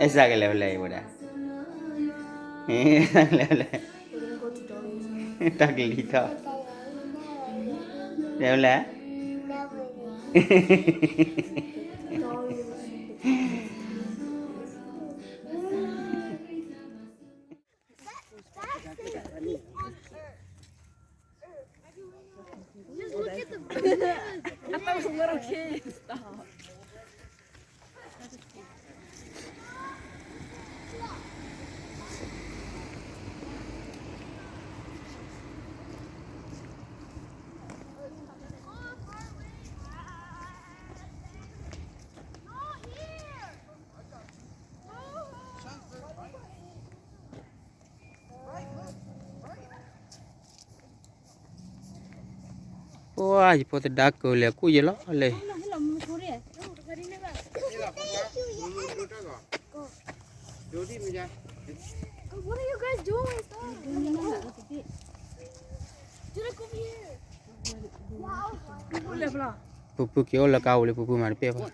အဲၣ်စးကလဲၤဝဲလဲၣ်ဝဲဒၣ်, အဲၣ်စးကလဲၤဝဲလဲၣ်, တၢ်ကလံၤထီၣ်, လဲၤဝဲလဲၣ်. Just look at the I thought it was a little kid. Stop. Hello, hello, Mama, Korea. What are you guys doing? Stop. Dude, look over here. Wow. ပူၤပူၤက့ၤအိၣ်လၢကါပူၤလံ ပူၤပူၤမၤတပ့ၢ်ဘၣ်.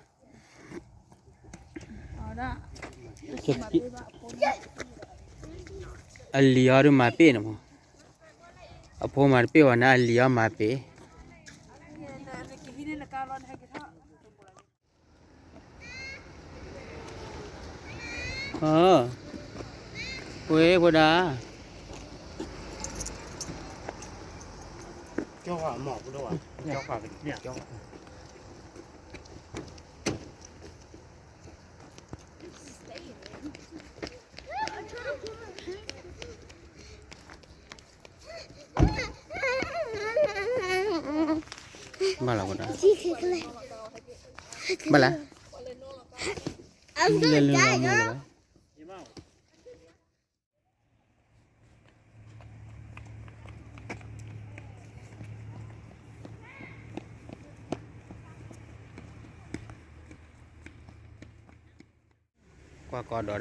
အလံၤအီၤဒုးမၤပ့ၢ်န့ၣ်မး, အဖိမၤတပ့ၢ်ဘၣ်န့ၣ် အလံၤအီၤမၤပ့ၢ်. ဝဲဖိဒါ. Bala ko da. Bala. I'm gonna die, girl. ကွၢ်ကီဒီး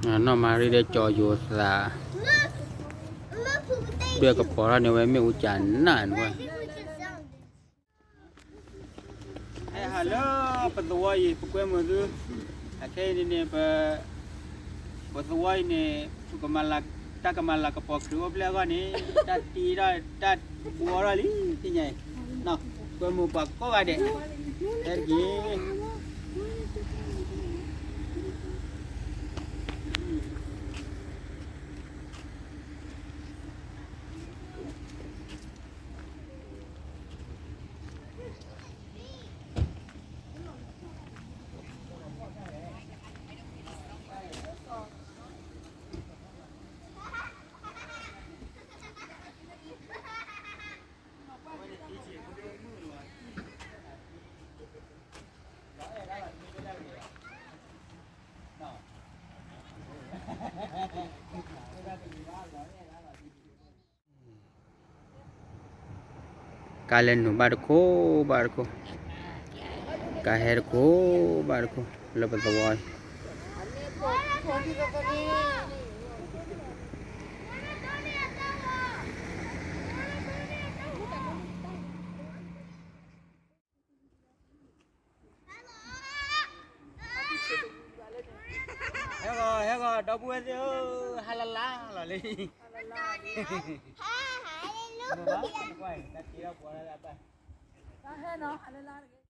ဒၣ် နီၢ်မၤရံဒီး ကၠီယိၤသး ဒွဲၣ်ကပီၤထီၣ်န့ၣ် ဝဲမ့ၣ်အူကနၣ်န့ၣ်ဝဲ. ဟဲဟးလၢ ပသဝီအံၤ ပကွဲမုာ်သု, အခဲအံၤန့ၣ်န့ၣ် ပ ပသဝီအံၤန့ၣ် ပကမၤလၤ တၢ်ကမၤလၤကပီၤခရံာ်အိၣ်ဖျဲၣ်အဂီၢ်န့ၣ် တၢ်တ့ထီၣ်တၢ်ပူၤအီၤထီၣ်လံ သ့ၣ်ညါအံၤ, ကွဲမုာ်ပှၤကိးဂၤဒဲး ဟဲတက့ၢ်. ကါလဲၤနုာ်ဘၣ်တခိၣ်ဘၣ်တခိၣ်, ကါဟဲတခိၣ်ဘၣ်တခိၣ် လၢပသဝီအံၤ. Hello, hello, ဒီပုၢ်ဝဲၢ်သ့ၣ်ဧၢ, ဟါလၢလါလီၤလံ. Hallelujah. တၢ်တ့ထီၣ်ပှၤလၢအဘၣ်. ဟါလၢလါတဂ့ၤ.